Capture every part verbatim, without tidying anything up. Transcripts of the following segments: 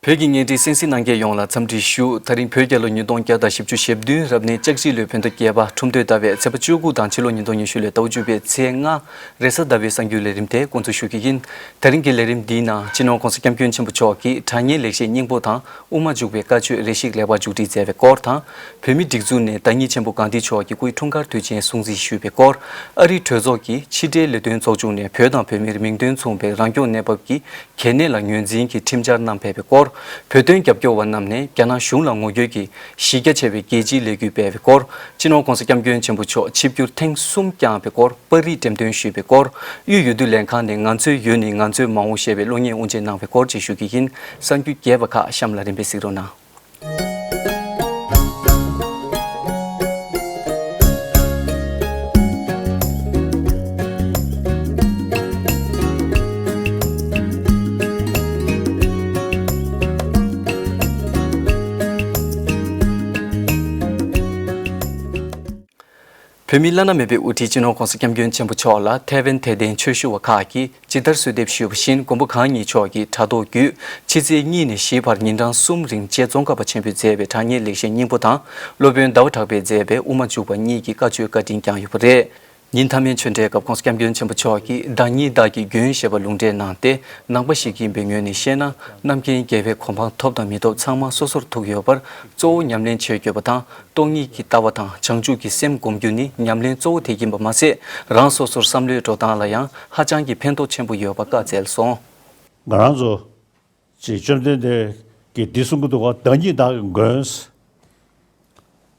བོད་ཀྱི་བརྙན་འཕྲིན་གསན་གཟིགས་གནང་མཁན་ཡོངས་ལ་འཚམས་འདྲི་ཞུ། ད་རིང་བོད་རྒྱལ་ལོ་ཉིས་སྟོང་བརྒྱ་དང་བཞི་བཅུ་ཞེ་བདུན་རབ་གནས་ལྕགས་བྱི་ལོའི་བོད་ཟླ་བརྒྱད་པ་ཁྲུམས་སྟོད་ཟླ་བའི་ཚེས་པ་བཅུ་དགུ་དང་ཕྱི་ལོ་ཉིས་སྟོང་ཉི་ཤུ་ལོའི་ཟླ་བ་བཅུ་པའི་ཚེས་ལྔ་རེས་གཟའ་ཟླ་བའི་གསར་འགྱུར་ལས་རིམ་དེ་འགོ་འཛུགས་ཞུ་རྒྱུ་ཡིན། ད་རིང་གི་ལས་རིམ་འདིའི་ནང་སྤྱི་ནོར་༸གོང་ས་༸སྐྱབས་མགོན་ཆེན་པོ་མཆོག་གིས་དྲང་ངེས་ལེགས་བཤད་སྙིང་པོ་དང་དབུ་མ་འཇུག་པའི་བཀའ་ཆོས་རེ་ཞིག་ལེགས་པར་མཇུག་སྒྲིལ་མཛད་པའི་སྐོར་དང་། བོད་མིའི་སྒྲིག་འཛུགས་ནས་ཟླ་ཉིན་ཆེན་པོ་གྷན་དྷི་མཆོག་གི་སྐུའི་འཁྲུངས་སྐར་དུས་ཆེན་སྲུང་བརྩི་ཞུས་པའི་སྐོར། ཨ་རིའི་གྲོས་ཚོགས་ཀྱི་ཕྱི་འབྲེལ་ལས་དོན་ཚོགས་ཆུང་ནས་བོད་དང་བོད་མིར་མིང་དོན་མཚུངས་པའི་རང་སྐྱོང་གནས་བབ་ཀྱི་གལ་གནད་ལ་ངོས་འཛིན་གྱི་ཁྲིམས་འཆར་བསྣམས་ཕེབས་པའི་སྐོར། བོད་དོན་རྒྱབ་སྐྱོར་བ་རྣམས་ནས་རྒྱ་ནག་གཞུང་ལ་ངོ་རྒོལ་གྱིས་གཞི་རྒྱ་ཆེ་བའི་རྒྱལ་སྤྱིའི་ལས་འགུལ་སྤེལ་བའི་སྐོར། སྤྱི་ནོར་༸གོང་ས་༸སྐྱབས་མགོན་ཆེན་པོ་མཆོག་ཆིབས་བསྒྱུར་ཐེངས་གསུམ་བསྐྱངས་པའི་སྐོར་པར་རིས་འགྲེམས་སྟོན་ཞུས་པའི་སྐོར། དབུས་འོས་བསྡུ་ལས་ཁང་ནས་ང་ཚོའི་ཡུལ་ནི་ང་ཚོའི་མ་འོངས་ཞེས་པའི་གློག་བརྙན་དབུ་འབྱེད་གནང་བའི་སྐོར་བཅས་ཞུ་རྒྱུ་ཡིན། གསར་འགྱུར་རྒྱས་པ་ཁག་གཤམ་ལ་རིམ་པས་གཟིགས་རོགས་གནང་། བོད་མིའི་བླ་ན་མེད་པའི་དབུ་ཁྲིད་སྤྱི་ནོར་༸གོང་ས་༸སྐྱབས་མགོན་ཆེན་པོ་མཆོག་ལ་ཐའེ་ཝན་དད་ལྡན་ཆོས་ཞུ་བ་ཁག་གིས་ཇི་ལྟར་གསོལ་འདེབས་ཞུས་པ་བཞིན། མགོན་པོ་གང་ཉིད་མཆོག་གི་ཕྲག་ཐོག་བརྒྱུད་ཕྱི་ཚེས་གཉིས་ནས་བཞིའི་བར་ཉིན་གྲངས་གསུམ་རིང་རྗེ་ཙོང་ཁ་པ་ཆེན་པོས་མཛད་པའི་དྲང་ངེས་ལེགས་བཤད་སྙིང་པོ་དང་སློབ་དཔོན་ཟླ་བ་གྲགས་པས་མཛད་པའི་དབུ་མ་འཇུག་པ་གཉིས་ཀྱི་བཀའ་ཆོས་བཀའ་དྲིན་བསྐྱངས་ཡོད་པ་རེད། ཉིན་མཐའ་མའི་ཆོས་འབྲེལ་སྐབས་༸གོང་ས་༸སྐྱབས་མགོན་ཆེན་པོ་མཆོག་གིས་བདག་ཉིད་བདག་གི་མགོན་ཞེས་པ་ལུང་འདྲེན་གནང་སྟེ། ནང་པ་ཞིག་ཡིན་པའི་ངོས་ནས་བཤད་ན། རྣམ་མཁྱེན་རྒྱལ་བའི་གོ་འཕང་ཐོབ་དང་མི་ཐོབ་ཚང་མ་སོ་སོར་ཐུག་ཡོད་པར་གཙོ་བོ་ཉམས་ལེན་བྱེད་དགོས་པ་དང་། སྟོང་ཉིད་ཀྱི་ལྟ་བ་དང་བྱང་ཆུབ་ཀྱི་སེམས་སྒོམ་རྒྱུ་ནི་ཉམས་ལེན་གཙོ་བོ་དེ་ཡིན་པ་མ་ཟད། རང་སོ་སོར་བསམ་བློའི་འགྲོ་སྟངས་ལ་ཡང་ཧ་ཅང་གི་ཕན་ཐོགས་ཆེན་པོ་ཡོད་པ་བཀའ་སྩལ་སོང་། ང་རང་ཚོ་ཅིག་བཅོམ་ལྡན་འདས་ཀྱིས་འདི་གསུང་གི་འདུག་ག་བདག་ཉིད་བདག་གི་མགོན།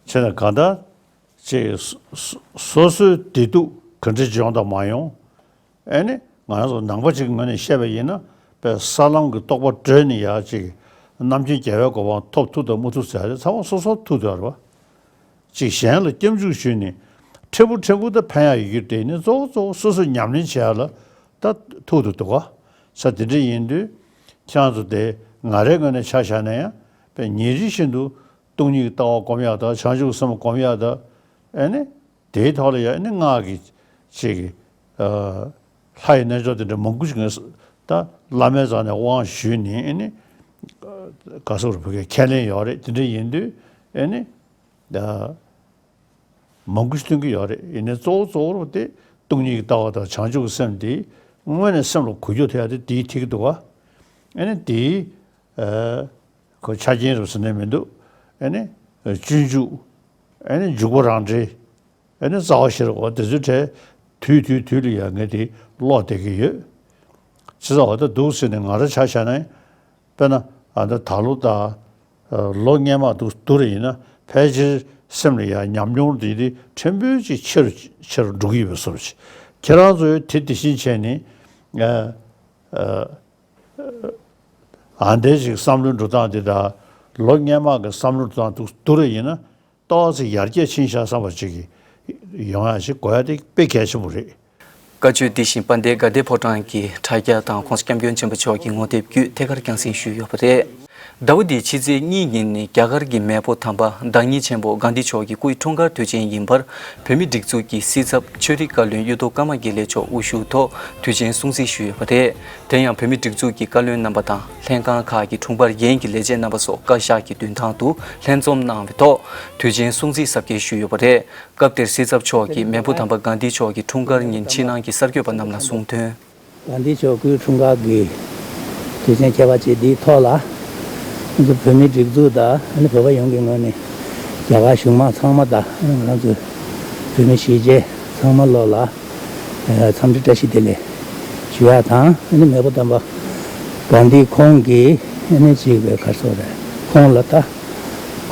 བྱས་ན་གང་ལྟར་ཅིག་སོ་སོ་སོའི་བདེ་སྡུག་ག་འདྲ་ཅིག་ཡོང་དང་མ་ཡོང་། ཨེ་ནི་ང་རང་ཚོ་ནང་པ་ཅིག་གི་ངོས་ནས་བཤད་པ་ཡིན་ན། དཔེ་ས་ལམ་གྱི་རྟོགས་པ་བགྲོད་ནས་ཡར་ཅིག་རྣམ་མཁྱེན་རྒྱལ་བའི་གོ་འཕང་ཐོབ་ཐུབ་དང་མ་ཐུབ་ཟེར་ཡ་དེ་ཚང་མ་སོ་སོར་ཐུག་བསྡད་ཡོད་རེད་པ། ཅིག་གཞན་ལ་སྐྱབས་འཇུག་ཞུས་ནས་ཕྲན་བུ་ཕྲན་བུ་ད་ཕན་ཡག་ཡོད་རྒྱུ་དེ་ནི་གཙོ་བོ་གཙོ་བོ་སོ་སོས་ཉམས་ལེན་བྱེད་ཡ་ལ་ད་ཐུག་ཏུ་འདུག་ག་ས་དེ་འདྲ་ཡིན་དུས་ཁྱེད་རང་ཚོ་དེ་ང་རའི་ངོས་ནས་ཆ་བཞག་ན་ཡང་དཔེ་ཉིན་རེ་བཞིན་དུ་སྟོང་ཉིད་ཀྱི་ལྟ་བ་སྒོམ་ཡག་དང་བྱང་ཆུབ་སེམས་སྒོམ་ཡག་དང་། ཨེ་ནི་དེའི་ཐོག་ལ་ཡང་ཨེ་ནི་སྔགས་ཀྱི་ཅིག་ཨ་ལྷ་ཡི་རྣལ་འབྱོར་དེ་འདྲ་མང་པོ་ཞིག་ངས་ད་བླ་མའི་རྩ་ནས་དབང་ཞུས་ནས་ཨེ་ནི་ག་སོགས་རུ་བུ་གའི་ཁས་ལེན་ཡོད་རེད། དེ་འདྲ་ཡིན་དུས་ཨེ་ནི་ད་མང་པོ་ཞིག་ཐོན་གྱི་ཡོད་རེད། ཡིན་ནའི་གཙོ་བོ་གཙོ་བོ་རུ་དེ་སྟོང་ཉིད་ཀྱི་ལྟ་བ་དང་བྱང་ཆུབ་ཀྱི་སེམས་དེ་དངོས་གནས་སེམས་ལ་གོ་རྒྱུ་ཐེབས་ཡ་དེ་དེའི་ཐིག་འདུག་ག་ཨེ་ནི་དེའི་ཨ་ཁོ་ཆ་རྐྱེན་རུ་ཟེར་ནས་མི་འདུག་ཨེ་ནི་སྤྱོད་འཇུག་ཨེ་ནི་འཇུག་པ་རང་འགྲེལ། ཨེ་ནི་རྩ་བ་ཤེས་རབ་འོ་དེ་ཚོའི་གྲས་དུས་དུས་དུས་ལ་ཡང་ངས་དེ་ཀློག་བསྡད་ཀྱི་ཡོད། ཅི་ཙམ་འོ་ད་འདུག་ཟེར་ནས་ང་རང་ཆ་བཞག་ན། དཔེར་ན་ཨ་ད་ད་ལོ་ད་ལོ་སྔས་མ་འདུག་འདུག་རེ་ཡིན་ན་ཕལ་ཆེར་སེམས་ལ་ཡང་ཉམས་མྱོང་དེ་དེ་ཕྲན་བུ་ཅིག་ཆེ་རུ་ཆེ་རུ་འགྲོ་གི་ཡོད་པའི་བཟོ་འདྲ་ཅིག་ཁྱེད་རང་ཚོས་དེ་དེ་བཞིན་བྱས་ནས་ཨ་ཨ་ཨ་འདྲའི་ཅིག་བསམ་བློའི་འགྲོ་སྟངས་དེ་དང་ལོ་སྔས་མ་གི་བསམ་བློའི་འགྲོ་སྟངས་འདུག་འདུག་རེ་ཡིན་ན། ཏོག་ཙམ་ཡར་རྒྱས་ཕྱིན་ཤག་བསམ་པ་ཅིག་གི་ཡོང་ཡ་ཞིག་དགོས་ཡ་དེ་དཔེ་གལ་ཆེན་པོ་རེད། བཀའ་ཆོས་འདི་བཞིན་དཔལ་ལྡན་དགའ་ལྡན་ཕོ་བྲང་གི་དྲ་རྒྱ་དང་༸གོང་ས་༸སྐྱབས་མགོན་ཆེན་པོ་མཆོག་གི་ངོ་དེབ་བརྒྱུད་ཐད་ཀར་རྒྱང་སྲིང་ཞུས་ཡོད་པ་རེད། ཟླ་བ་འདིའི་ཕྱི་ཚེས་གཉིས་ཉིན་ནི་རྒྱ་གར་གྱི་མེས་པོ་དམ་པ་བདག་ཉིད་ཆེན་པོ་གྷན་དྷི་མཆོག་གི་སྐུའི་འཁྲུངས་སྐར་དུས་ཆེན་ཡིན་པར། བོད་མིའི་སྒྲིག་འཛུགས་ཀྱི་སྲིད་ཚབ་ཆོས་རིག་བཀའ་བློན་གཡུ་ཐོག་ཀརྨ་དགེ་ལེགས་མཆོག་དབུ་བཞུགས་ཐོག་དུས་ཆེན་སྲུང་བརྩི་ཞུས་ཡོད་པ་རེད། དེ་ཡང་བོད་མིའི་སྒྲིག་འཛུགས་ཀྱི་བཀའ་བློན་རྣམ་པ་དང་ལྷན་ཁང་ཁག་གི་དྲུང་འཕར་ཡན་གྱི་ལས་བྱེད་རྣམ་པ་སོགས་བཀའ་ཤག་གི་མདུན་ཐང་དུ་ལྷན་འཛོམས་གནང་བའི་ཐོག་དུས་ཆེན་སྲུང་བརྩི་གཟབ་རྒྱས་ཞུས་ཡོད་པ་རེད། སྐབས་དེར་སྲིད་ཚབ་མཆོག་གིས་མེས་པོ་དམ་པ་གྷན་དྷི་མཆོག་གི་འཁྲུངས་སྐར་ཉིན་ཕྱི་ནང་གི་གསར་འགོད་པ་རྣམས་ལ་གསུངས་དོན། གྷན་དྷི་མཆོག་སྐུའི་འཁྲུངས་སྐར་གྱི་དུས་ཆེན་ཁྱད་པར་ཅན་འདིའི་ཐོག་ལ། ང་ཚོ་བོད་མིའི་སྒྲིག་འཛུགས་དང་ཨ་ནི་བོད་པ་ཡོངས་ཀྱི་ངོས་ནས་རྒྱ་གར་གཞུང་མང་ཚང་མ་དང་ང་རང་ཚོ་བོད་མི་གཞིས་བྱེས་ཚང་མ་ལོ་ལ་འཚམས་འདྲི་བཀྲ་ཤིས་བདེ་ལེགས་ཞུ་ཡག་དང་། ཨ་ནི་མེས་པོ་དམ་པ་གྷན་དྷི་ཁོང་གིས་ཨ་ནི་ཅིག་པའི་ག་རེ་ཟེར་དགོས་རེད། ཁོང་ལ་ད་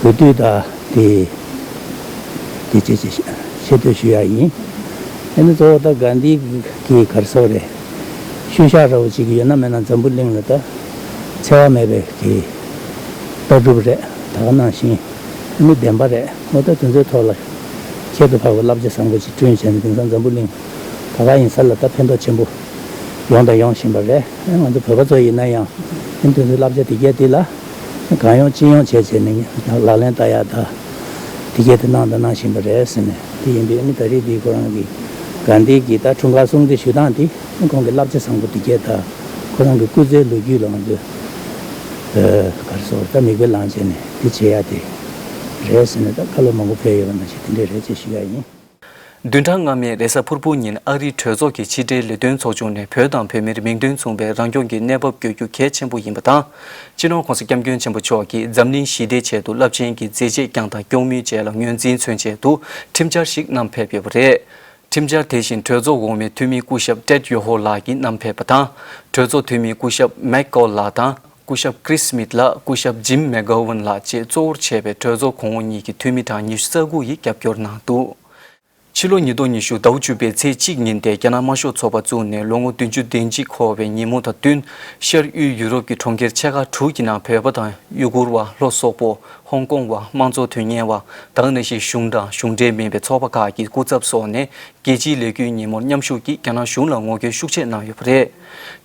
གུས་འདུད་དང་དེ་དེ་ཅེས་ཅེས་ཆེ་བསྟོད་ཞུ་ཡག་ཡིན། ཨ་ནི་གཙོ་བོ་ད་གྷན་དྷི་གི་ག་རེ་ཟེར་དགོས་རེད། ཤུལ་བཞག་འདྲ་བོ་ཅིག་ཡོད་ན་མེད་ན་འཛམ་བུ་གླིང་ལ་ད་འཚེ་བ་མེད་པའི་གི་ལྟ་གྲུབ་རེད། ད་ག་ནང་བཞིན་ཨ་ནི་བདེན་པ་རེད། འོ་ད་དེ་ཚོའི་ཐོག་ལ་ཁྱད་དུ་འཕགས་པའི་བསླབ་བྱ་བཟང་པོ་ཅིག་བསྐྲུན་བྱས་ནས་དེང་སང་འཛམ་བུ་གླིང་ག་པར་ཡིན་ས་ལ་ད་ཕན་ཐོགས་ཆེན་པོ་ཡོང་དང་ཡོང་བཞིན་པ་རེད། ཨ་ང་ཚོ་བོད་པ་ཚོ་ཡིན་ན་ཡང་ཨ་ནི་དེ་ཚོའི་བསླབ་བྱ་དེ་གས་དེ་ལ་གང་ཡོང་ཅི་ཡོང་བྱས་བྱས་ནས་ལག་ལེན་བསྟར་ཡག་ད་དེ་གས་དེ་གནང་དང་གནང་བཞིན་པ་རེད་ཟེར་ནས། དེ་ཡིན་དུས་ཨ་ནི་ད་རེས་འདི་ཁོ་རང་གི་གྷན་དྷི་གི་ད་འཁྲུངས་སྐར་སྲུང་བརྩི་ཞུ་སྟངས་དེ་ཁོང་གི་བསླབ་བྱ་བཟང་པོ་དེ་གས་དང་ཁོ་རང་གི་སྐུ་ཚེའི་ལོ་རྒྱུས་ལ་ང་ཚོས་ ག་རེ་ཟེར་ད་མིག་དཔེ་བླངས་བྱས་ནས་འདི་བྱེད་ཡ་དེ་རེད་ཟེར་ནས་ད་བཀའ་སློབ་མང་པོ་ཕེབས་ཡོད་པ་ནང་བཞིན་དེ་འདྲས་རེད་ཅེས་ཞུ་ཡ་ཡིན། བདུན་ཕྲག་སྔ་མའི་རེས་གཟའ་ཕུར་བུ་ཉིན་ཨ་རིའི་གྲོས་ཚོགས་ཀྱི་ཕྱི་དྲིལ་ལས་དོན་ཚོགས་ཆུང་ནས་བོད་དང་བོད་མིར་མིང་དོན་མཚུངས་པའི་རང་སྐྱོང་གི་གནས་བབ་བསྐྱོད་རྒྱུ་གལ་ཆེན་པོ་ཡིན་པ་དང་། སྤྱི་ནོར་༸གོང་ས་༸སྐྱབས་མགོན་ཆེན་པོ་མཆོག་གིས་འཛམ་གླིང་ཞི་བདེའི་ཆེད་དུ་རླབས་ཆེན་གྱི་མཛད་རྗེས་བསྐྱངས་དང་སྐྱོང་མུས་བཅས་ལ་ངོས་འཛིན་མཚོན་ཆེད་དུ་ཁྲིམས་འཆར་ཞིག་བསྣམས་ཕེབས་ཡོད་པ་རེད། ཁྲིམས་འཆར་དེ་བཞིན་གྲོས་ཚོགས་འོག་མའི་འཐུས་མི་སྐུ་ཞབས་ཏྲེད་ཡོ་ཧོ་ལགས་ཀྱིས་བསྣམས་ཕེབས་པ་དང་། གྲོས་ཚོགས་འཐུས་མི་སྐུ་ཞབས་མེག་ཀོལ་ལགས་དང་། སྐུ་ཞབས་ཀྲིས་སྨིད་ལགས། སྐུ་ཞབས་ཇིམ་མེག་གྷོ་ཝན་ལགས་བཅས་གཙོ་བོར་བྱས་པའི་གྲོས་ཚོགས་གོང་འོག་གཉིས་ཀྱི་འཐུས་མི་གྲངས་ཉི་ཤུ་རྩ་དགུ་ཡིས་རྒྱབ་སྐྱོར་གནང་འདུག་ཕྱི་ལོ་ཉིས་སྟོང་ཉི་ཤུ་ཟླ་བ་བཅུ་པའི་ཚེས་གཅིག་ཉིན་ཏེ་རྒྱ་ནག་དམར་ཤོག་ཚོགས་པ་བཙུགས་ནས་ལོ་ངོ་བདུན་ཅུ་དོན་གཅིག་འཁོར་བའི་ཉིན་མོ་དང་བསྟུན། ཤར་དབུས་ཡུ་རོབ་ཀྱི་གྲོང་ཁྱེར་ཆེ་ཁག་དྲུག་གི་ནང་བོད་པ་དང་ཡུ་གུར་བ། ལྷོ་སོག་པོ། ཧོང་ཀོང་བ། དམངས་གཙོ་དོན་གཉེར་བ་དང་ནང་བཞིན་གཞུང་དང་གཞུང་འབྲེལ་མིན་པའི་ཚོགས་པ་ཁག་གི་སྐུ་ཚབ་སོགས་ནས། རྒྱལ་སྤྱིའི་ལས་འགུལ་ཉིན་མོར་མཉམ་ཞུགས་ཀྱིས་རྒྱ་ནག་གཞུང་ལ་ངོ་རྒོལ་ཤུགས་ཆེ་གནང་ཡོད་པ་རེད།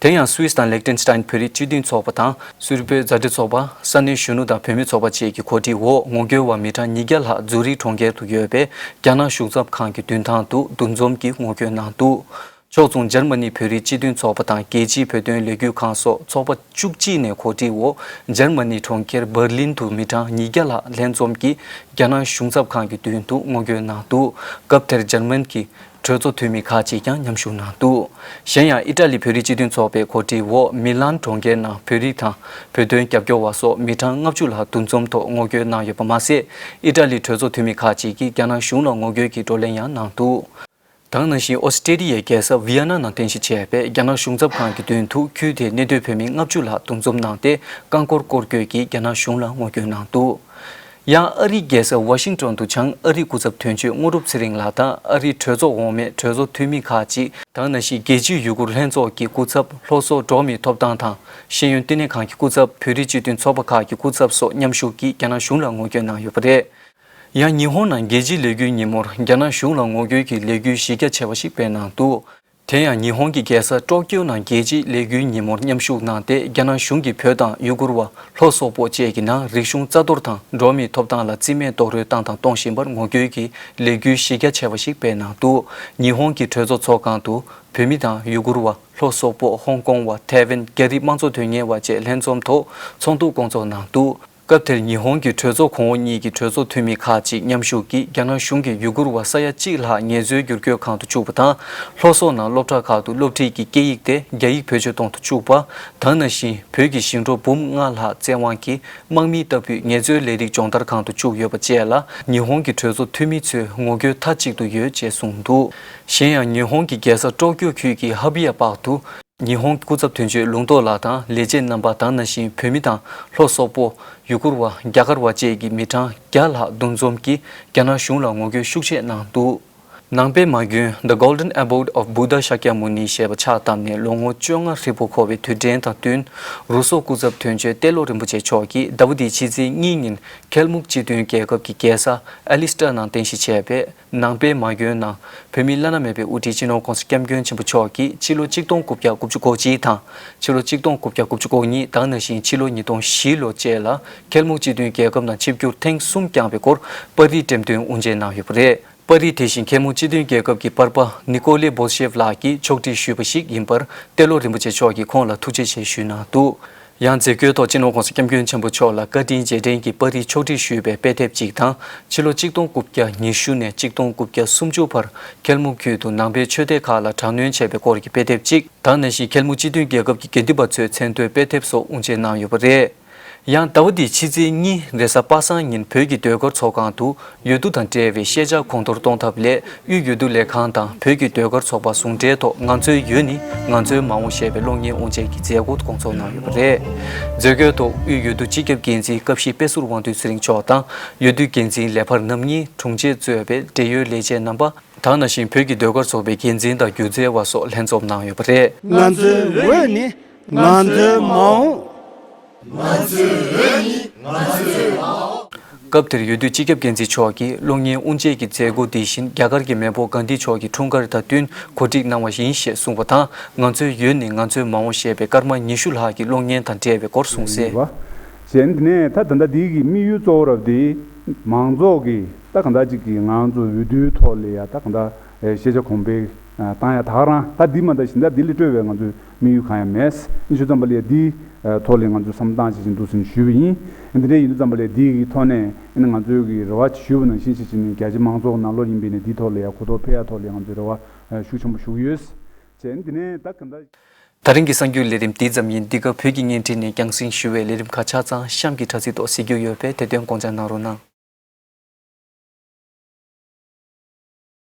དེ་ཡང་སུད་སི་དང་ལེག་ཏེན་སི་ཏན་བོད་རིགས་སྤྱི་མཐུན་ཚོགས་པ་དང་། སུད་བོད་མཛའ་འབྲེལ་ཚོགས་པ། ས་གནས་གཞོན་ནུ་དང་བུད་མེད་ཚོགས་པ་བཅས་ཀྱི་གོ་སྒྲིག་འོག་ངོ་རྒོལ་བ་མི་གྲངས་ཉིས་བརྒྱ་ལྷག་ཛུ་རིག་གྲོང་ཁྱེར་དུ་ཡོད་པའི་རྒྱ་ནག་གཞུང་ཚབ་ཁང་གི་མདུན་ཐང་དུ་འདུ་འཛོམས་ཀྱིས་ངོ་རྒོལ་གནང་འདུག་ཕྱོགས་མཚུངས་འཇར་མ་ནི་བོད་རིགས་སྤྱི་མཐུན་ཚོགས་པ་དང་རྒྱལ་སྤྱིའི་བོད་དོན་ལས་འགུལ་ཁང་སོགས་ཚོགས་པ་བཅུ་གཅིག་ནས་གོ་སྒྲིག་འོག་འཇར་མ་ནི་གྲོང་ཁྱེར་འབར་ལིན་དུ་མི་གྲངས་ཉིས་བརྒྱ་ལྷག་ལྷན་འཛོམས་ཀྱིས་རྒྱ་ནག་གཞུང་ཚབ་ཁང་གི་མདུན་དུ་ངོ་རྒོལ་གནང་འདུག་སྐབས་དེར་འཇར་མན་གྱི་གྲོས་ཚོགས་འཐུས་མི་ཁག་ཅིག་ཀྱང་མཉམ་ཞུགས་གནང་འདུག་གཞན་ཡང་ཨི་ཏྲ་ལི་བོད་རིགས་སྤྱི་མཐུན་ཚོགས་པའི་གོ་སྒྲིག་འོག་མི་ལན་གྲོང་ཁྱེར་ནང་བོད་རིགས་དང་བོད་དོན་རྒྱབ་སྐྱོར་བ་སོགས་མི་གྲངས་ལྔ་བཅུ་ལྷག་འདུ་འཛོམས་ཐོག་ངོ་རྒོལ་གནང་ཡོད་པ་མ་ཟད། ཨི་ཏྲ་ལིའི་གྲོས་ཚོགས་འཐུས་མི་ཁག་ཅིག་གིས་རྒྱ་ནག་གཞུང་ལ་ངོ་རྒོལ་གྱི་བགྲོ་གླེང་ཡང་གནང་འདུག་དེ་ནང་བཞིན་ཨོ་སི་ཀྲི་ལི་ཡའི་རྒྱལ་ས་ཝི་ཡ་ན་ནང་རྟེན་གཞི་བྱས་པའི་རྒྱ་ནག་གཞུང་ཚབ་ཁང་གི་མདུན་དུ་ཁུལ་དེའི་གནས་སྡོད་བོད་མི་ལྔ་བཅུ་ལྷག་འདུ་འཛོམས་གནང་སྟེ་རྐང་འཁོར་སྐོར་སྐྱོད་ཀྱིས་རྒྱ་ནག་གཞུང་ལ་ངོ་རྒོལ་གནང་འདུག་ཡང་ཨ་རིའི་རྒྱལ་ས་ཝ་ཤིང་ཏོན་དུ་བྱང་ཨ་རིའི་སྐུ་ཚབ་དོན་གཅོད་དངོས་གྲུབ་ཚེ་རིང་ལགས་དང་ཨ་རིའི་གྲོས་ཚོགས་འོག་མའི་གྲོས་ཚོགས་འཐུས་མི་ཁག་ཅིག་དང་ནང་བཞིན་རྒྱལ་སྤྱིའི་ཡུ་གུར་ལྷན་ཚོགས་ཀྱི་སྐུ་ཚབ། ལྷོ་སོག་འགྲོ་བ་མིའི་ཐོབ་ཐང་དང་ཤེས་ཡོན་བསྟི་གནས་ཁང་གི་སྐུ་ཚབ། བོད་རིགས་སྤྱི་མཐུན་ཚོགས་པ་ཁག་གི་སྐུ་ཚབ་སོགས་མཉམ་ཞུགས་ཀྱིས་རྒྱ་ནག་གཞུང་ལ་ངོ་རྒོལ་གནང་ཡོད་པ་རེད། ཡང་ཉི་ཧོང་ནང་རྒྱལ་སྤྱིའི་ལས་འགུལ་ཉིན་མོར་རྒྱ་ནག་གཞུང་ལ་ངོ་རྒོལ་གྱི་ལས་འགུལ་གཞི་རྒྱ་ཆེ་བ་ཞིག་སྤེལ་གནང་འདུག་དེ་ཡང་ཉི་ཧོང་གི་རྒྱལ་ས་ཀྲོ་ཀྱོ་ནང་རྒྱལ་སྤྱིའི་ལས་འགུལ་ཉིན་མོར་མཉམ་ཞུགས་གནང་སྟེ་རྒྱ་ནག་གཞུང་གིས་བོད་དང་ཡུ་གུར་བ། ལྷོ་སོག་པོ་བཅས་ཀྱི་ནང་རིག་གཞུང་རྩ་གཏོར་དང་འགྲོ་བ་མིའི་ཐོབ་ཐང་ལ་རྩིས་མེད་རྡོག་རོལ་བཏང་དང་གཏོང་བཞིན་པར་ངོ་རྒོལ་གྱི་ལས་འགུལ་གཞི་རྒྱ་ཆེ་བ་ཞིག་སྤེལ་གནང་འདུག་ཉི་ཧོང་གི་གྲོས་ཚོགས་ཚོགས་ཁང་དུ་བོད་མི་དང་ཡུ་གུར་བ། ལྷོ་སོག་པོ། ཧོང་ཀོང་བ། ཐའེ་ཝན། རྒྱ་རིགས་དམངས་གཙོ་དོན་གཉེར་བ་བཅས་ལྷན་འཛོམས་ཐོག་ཚོགས་འདུ་བསྐོང་ཚོགས་གནང་འདུག་སྐབས་དེར་ཉི་ཧོང་གི་གྲོས་ཚོགས་གོང་འོག་གཉིས་ཀྱི་གྲོས་ཚོགས་འཐུས་མི་ཁག་ཅིག་མཉམ་ཞུགས་ཀྱིས་རྒྱ་ནག་གཞུང་གིས་ཡུ་གུར་བ་ས་ཡ་གཅིག་ལྷག་ངལ་རྩོལ་བསྒྱུར་བཀོད་ཁང་དུ་བཅུག་པ་དང་། ལྷོ་སོག་ནང་སློབ་གྲྭ་ཁག་ཏུ་སློབ་ཁྲིད་ཀྱི་སྐད་ཡིག་སྟེ་རྒྱ་ཡིག་བེད་སྤྱོད་གཏོང་དུ་བཅུག་པ་དང་། ནང་བཞིན་བོད་ཀྱི་ཞིང་འབྲོག་འབུམ་ལྔ་ལྷག་བཙན་དབང་གིས་དམག་མི་ལྟ་བུའི་ངལ་རྩོལ་ལས་རིགས་སྦྱོང་བརྡར་ཁང་དུ་བཅུག་ཡོད་པ་བཅས་ལ་ཉི་ཧོང་གི་གྲོས་ཚོགས་འཐུས་མི་ཚོས་ངོ་རྒོལ་མཐའ་གཅིག་ཏུ་ཡོད་ཅེས་གསུངས་འདུག་གཞན་ཡང་ཉི་ཧོང་གི་རྒྱལ་ས་ཀྲོ་ཀྱོ་ཁུལ་གྱི་ཧ་བི་ཡ་པག་ཏུ། ཉི་ཧོང་སྐུ་ཚབ་དོན་གཅོད་ལུང་རྟོགས་ལགས་དང་ལས་བྱེད་རྣམ་པ་དང་ནང་བཞིན་བོད་མི་དང་ལྷོ་སོག་པོ། ཡུ་གུར་བ། རྒྱ་གར་བ་བཅས་ཀྱི་མི་གྲངས་བརྒྱ་ལྷག་འདུ་འཛོམས་ཀྱིས་རྒྱ་ནག་གཞུང་ལ་ངོ་རྒོལ་ཤུགས་ཆེ་གནང་འདུག་ནང་པའི་མ་དགོན་The Golden Abode of Buddha Shakyamuni ཞེས་པ་ཕྱག་བཏབ་ནས་ལོ་ངོ་བཅོ་ལྔ་ཧྲིལ་པོ་འཁོར་བའི་དུས་དྲན་དང་བསྟུན། རུ་སོག་སྐུ་ཚབ་དོན་གཅོད་ཏེ་ལོ་རིན་པོ་ཆེ་མཆོག་གིས་ཟླ་བ་འདིའི་ཕྱི་ཚེས་གཉིས་ཉིན་ཁལ་མུག་སྤྱི་མཐུན་རྒྱལ་ཁབ་ཀྱི་རྒྱལ་ས་ཨ་ལི་སི་ཏྲ་ནང་རྟེན་གཞི་བྱས་པའི། ནང་པའི་མ་དགོན་ནང་བོད་མི་བླ་ན་མེད་པའི་དབུ་ཁྲིད་སྤྱི་ནོར་༸གོང་ས་༸སྐྱབས་མགོན་ཆེན་པོ་མཆོག་གིས་ཕྱི་ལོ་ཆིག་སྟོང་དགུ་བརྒྱ་དགུ་བཅུ་གོ་གཅིག་དང་ཕྱི་ལོ་ཆིག་སྟོང་དགུ་བརྒྱ་དགུ་བཅུ་གོ་གཉིས་དང་ནང་བཞིན་ཕྱི་ལོ་ཉིས་སྟོང་བཞི་ལོ་བཅས་ལ་ཁལ་མུག་སྤྱི་མཐུན་རྒྱལ་ཁབ་ནང་ཆིབས་བསྒྱུར་ཐེངས་གསུམ་བསྐྱངས་པའི་སྐོར་པར་རིས་འགྲེམས་སྟོན་དབུ་འབྱེད་གནང་ཡོད་པ་རེད། པར་རིས་དེ་བཞིན་ཁལ་མུག་སྤྱི་མཐུན་རྒྱལ་ཁབ་ཀྱི་པར་པ་ནི་ཀོ་ལེ་བོ་ཤེབ་ལགས་ཀྱིས་ཕྱོགས་སྒྲིག་ཞུས་པ་ཞིག་ཡིན་པར་ཏེ་ལོ་རིན་པོ་ཆེ་མཆོག་གིས་ཁོང་ལ་ཐུགས་རྗེ་ཆེ་ཞུས་གནང་འདུག་ཡང་མཛད་སྒོའི་ཐོག་སྤྱི་ནོར་༸གོང་ས་༸སྐྱབས་མགོན་ཆེན་པོ་མཆོག་ལ་བཀའ་དྲིན་རྗེས་དྲན་གྱི་པར་རིས་ཕྱོགས་སྒྲིག་ཞུས་པའི་དཔེ་དེབ་ཅིག་དང་ཕྱི་ལོ་ཆིག་སྟོང་དགུ་བརྒྱ་ཉི་ཤུ་ནས་ཆིག་སྟོང་དགུ་བརྒྱ་སུམ་ཅུ་བར་ཁལ་མུག་ཁུལ་དུ་ནང་པའི་ཆོས་སྡེ་ཁག་ལ་དྲག་གནོན་བྱས་པའི་སྐོར་གྱི་དཔེ་དེབ་ཅིག་དང་ནང་བཞིན་ཁལ་མུག་སྤྱི་མཐུན་རྒྱལ་ཁབ་ཀྱི་དགེ་འདུན་པ་ཚོའི་མཚན་ཐོའི་དཔེ་དེབ་སོགས་དབུ་འབྱེད་གནང་ཡོད་པ་རེད། ཡང་ཟླ་བ་འདིའི་ཕྱི་ཚེས་གཉིས་རེས་གཟའ་པ་སངས་ཉིན་བོད་ཀྱི་ཟློས་གར་ཚོགས་ཁང་དུ་འོས་བསྡུ་དང་འབྲེལ་བའི་ཤེས་བྱ་གོང་མཐོར་གཏོང་ཐབས་སླད་དབུས་འོས་བསྡུ་ལས་ཁང་དང་བོད་ཀྱི་ཟློས་གར་ཚོགས་པ་ཟུང་འབྲེལ་ཐོག་ང་ཚོའི་འོས་ནི་ང་ཚོའི་མ་འོངས་ཞེས་པའི་གློག་བརྙན་དབུ་འབྱེད་ཀྱི་མཛད་སྒོ་སྐོང་ཚོགས་གནང་ཡོད་པ་རེད། མཛད་སྒོའི་ཐོག་དབུས་འོས་བསྡུ་སྤྱི་ཁྱབ་འགན་འཛིན་སྐབས་བཞི་དཔེ་ཟུར་དབང་འདུས་ཚེ་རིང་མཆོག་དང་འོས་བསྡུ་འགན་འཛིན་ལས་འཕར་རྣམ་གཉིས། དྲུང་ཆེ་གཙོས་པའི་འབྲེལ་ཡོད་ལས་བྱེད་རྣམ་པ་དང་ནང་བཞིན་བོད་ཀྱི་ཟློས་གར་ཚོགས་པའི་འགན་འཛིན་དང་སྒྱུ་རྩལ་བ་སོགས་ལྷན་འཛོམས་གནང་ཡོད་པ་རེད། ང་ཚོའི་འོས་ནི་ང་ཚོའི་མ་འོངས། སྐབས་དེར་འོས་བསྡུ་སྤྱི་ཁྱབ་འགན་འཛིན་མཆོག་གིས་གློག་བརྙན་དབུ་འབྱེད་ཀྱི་མཛད་སྒོ་འདི་བཞིན་རྒྱ་གར་གྱི་མེས་པོ་གྷན་དྷི་མཆོག་གི་འཁྲུངས་སྐར་དང་བསྟུན་གོ་སྒྲིག་གནང་བ་ཡིན་ཞེས་གསུངས་པ་དང་། ང་ཚོའི་འོས་ནི་ང་ཚོའི་མ་འོངས་ཞེས་པའི་སྐར་མ་ཉི་ཤུ་ལྷག་གི་གློག་བརྙན་དང་འབྲེལ་བའི་སྐོར་གསུངས་གསལ། གཞན་དེ་ནས་ད་ད་ལྟ་འདི་གི་དམིགས་ཡུལ་གཙོ་བོ་རབ་དེ་མང་ཚོགས་ཀྱི་ད་གང་ལྟར་ཅིག་གི་ང་ཚོ་འོས་བསྡུའི་ཐོག་ལ་ཡ་ད་གང་ལྟར་ཤེས་བྱ་གོང་འཕེལ་ བཏང་ཡ་ད་ག་རང་ད་འདི་མ་ད་གཞན་དག་འདི་ལས་སྤྲོས་པའི་ང་ཚོའི་དམིགས་ཡུལ་གང་ཡང་མེད། ཨིན་ཞུ་ཙམ་པ་ལས་འདི་ཐོག་ལས་ང་ཚོས་བསམ་བློ་བཏང་བྱེད་ཅིག་འདུག་ཟིན་ཞུས་པ་ཡིན། འདི་འདྲའི་ཡིན་དུས་ཙམ་པ་ལས་འདི་གི་ཐོག་ནས་ཨིན་ང་ཚོའི་གི་རེ་བ་ཞུས་པ་ནང་བཞིན་བྱེད་ཅིག་ནས་རྒྱ་ཆེ་མང་ཚོགས་ནང་ལོགས་ཡིན་པའི་ནས་འདི་ཐོག་ལས་ཡ་གོ་རྟོགས་འཕེལ་ཡ་ཐོག་ལས་ང་ཚོའི་རེ་བ་ཤུགས་ཆེན་པོ་ཞུ་གི་ཡོད། བྱས་འདི་ནས་ད་ག་འདྲ། ད་རིང་གི་གསར་འགྱུར་ལས་རིམ་འདི་ཙམ་ཡིན། འདི་ག་བོད་ཀྱི་བརྙན་འཕྲིན་ནས་རྒྱང་སྲིང་ཞུ་བའི་ལས་རིམ་ཁག་ཆ་ཚང་གཤམ་གྱི་དྲ་ཚིགས་ཐོག་གཟིགས་རྒྱུ་ཡོད་པས་དེ་དོན་དགོངས་འཇགས་གནང་རོགས་གནང་།